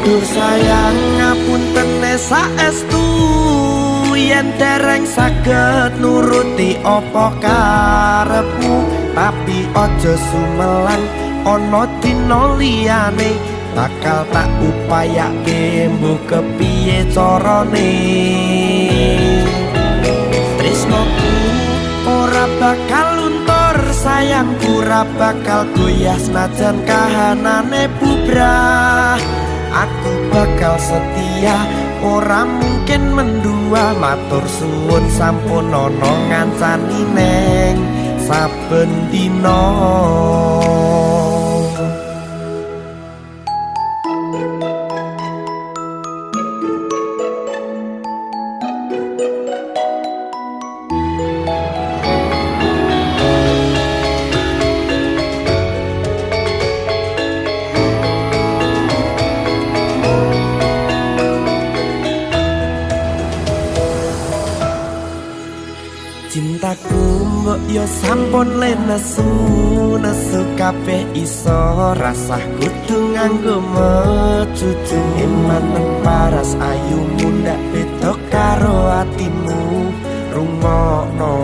Duh sayang ngapuntene saestu yen dereng saged nuruti apa karepmu, tapi aja sumelang ana dina liyane bakal tak upayake mbuh kepiye carane. Tresnoku ora bakal luntur, sayangku ora bakal goyah senajan kahanane bubrah. Aku bakal setia, ora mungkin mendua. Matur suwun sampun ana ngancani neng saben dina. Cintaku mbok yo sampun le nesu, nesu kabeh iso rasah kudu nganggo mecucu. Emanen paras ayumu ndak beda karo atimu, rungokno.